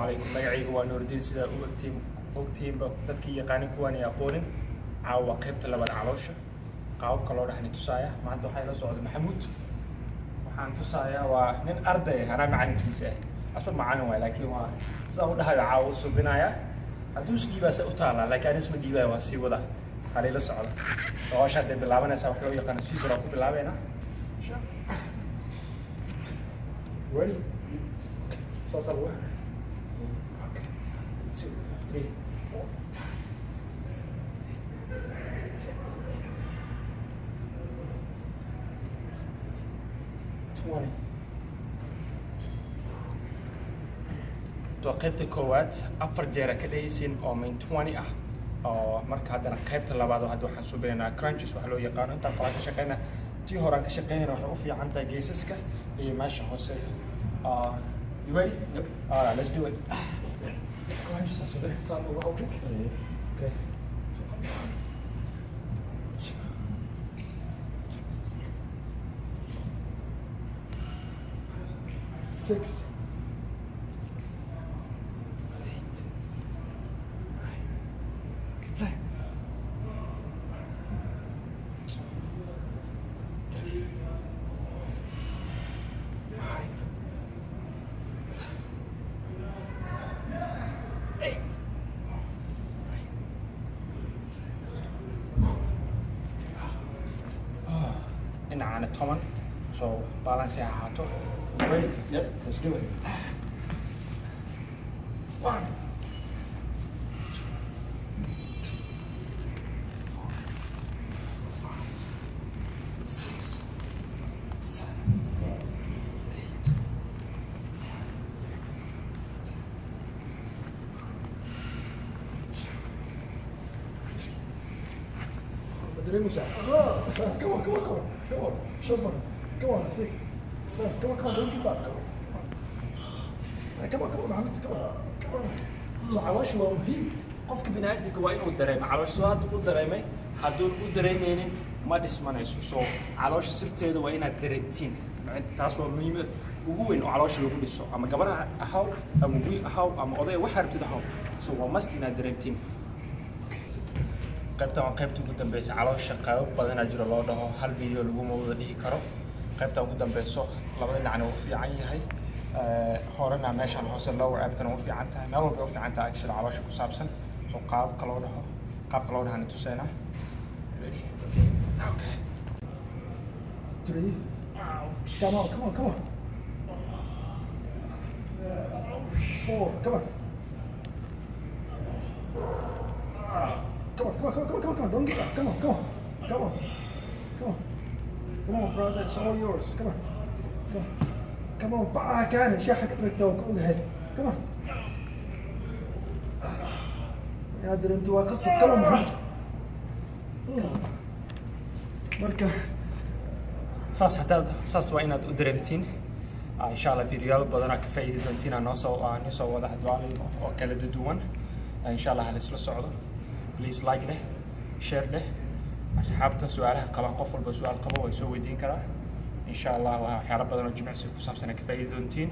Calaykum. Magacayga waa Nuurdiin. Sidaa u ogtiin ogtiinba, dadkii yaqaanin, kuwaan ay aqoonin, caawa qaybta labaad caloosha qaababka loo dhaxni tusaaya. Maanta waxaa ila socda Maxamuud. Waxaan tusayaa, waa nin arday ah, anaa macalinkiisa ah. Asba macalin waay, laakiin waa sidaa u dhahayo caawa u subinaya. Hadduu isdhiibaa se u taalaa, laakiin anis ma dhiibaya, waa sii wada halila socda. Hawsha hadday bilaabanaysaa, wax loo yaqaano Caesar aan ku bilaabeynaa. Ready? Okay. Saasaa lagu xidhay. Okay. Two, three, four, six, seven, eight, 20. Waa qaybta koowaad, afar jeer ka dhehaysin oo main 20 ah. Oo marka haddana qaybta labaad oo hadda waxaan suubinaynaa crunches waxa loo yaqaano. Intaan qolaan ka shaqeyna, tii horaan ka shaqeynayna, waxay u fiican tahay geesaska iyo meesha hoose. You ready? Yep. All right, let's do it. Crunches. Saan ugu hawsho. Okay. Two, Six, eight, nine, 10. Two, three, five, six, eight, nine, 10. Dhinacaana 10, so balance ha ahaato. Ready? Yep. Let's do it. One, two, three, four, five, six, seven, eight, nine, 10. One, two, three. Ma dareemaysaa? Five. Come on, come on, come on, come on. Shan mar. Come on, six, seven. Come on, come on, don't give up. Come on. Come on, come on, Maxamed. Come on, come on. So caloosha waa muhiim. Qofka biniaadamka waa inuu dareemo caloosha. Soo hadda u dareemay, hadduun u dareemeynin ma dhismanayso. So caloosha sirteeda waa inaad dareemtiin. Taas waa muhiimad ugu weyn oo caloosha lagu dhiso, ama gabar ahaw ama wiil ahaw ama oday, waxaa rabtid ahaw. So waa must inaad dareemtiin. Qaybtan waa qaybta ugu dambeysa caloosha. Qaybo badanaa jiro loo dhaho, hal video laguma wada dhihi karo. Qaybta ugu dambeyso labada dhinacna wuu fiican yahay. Horena meeshaan hoose lower abkana u fiican tahay, meel walba u fiican tahay actually caloosha ku saabsan. So qaabka loo dhaho, qaabka loo dhahana tuseynaa. Ready? Okay. Three. Come on, come on, come on. Four. Come on. Come on, come on, come on, come on, come on, come on. Don't give up. Come on, come on, come on, come on. Come on, brother. It's all yours. Come on. Come on. Come on. Baa shaxak ahead. Come on. قادر انت waa qasab. Come on, Maxamed. Marka Saas haddaad, saas waa inaad u dareemtiin. Insha Allah videoyaal badanaa ka faa'iidi doontiin aan noo soo aan soo wada hadwaalay oo kala duwan. Insha Allah hal isla socdo. Please like dheh, share dheh. Asxaabta su-aalaha qabaan, qof walba su-aal qabo way soo weydiin karaa. Insha Allah waa waxyaalo badan oo jimicsi ku saabsan ka faa'iidi doontiin.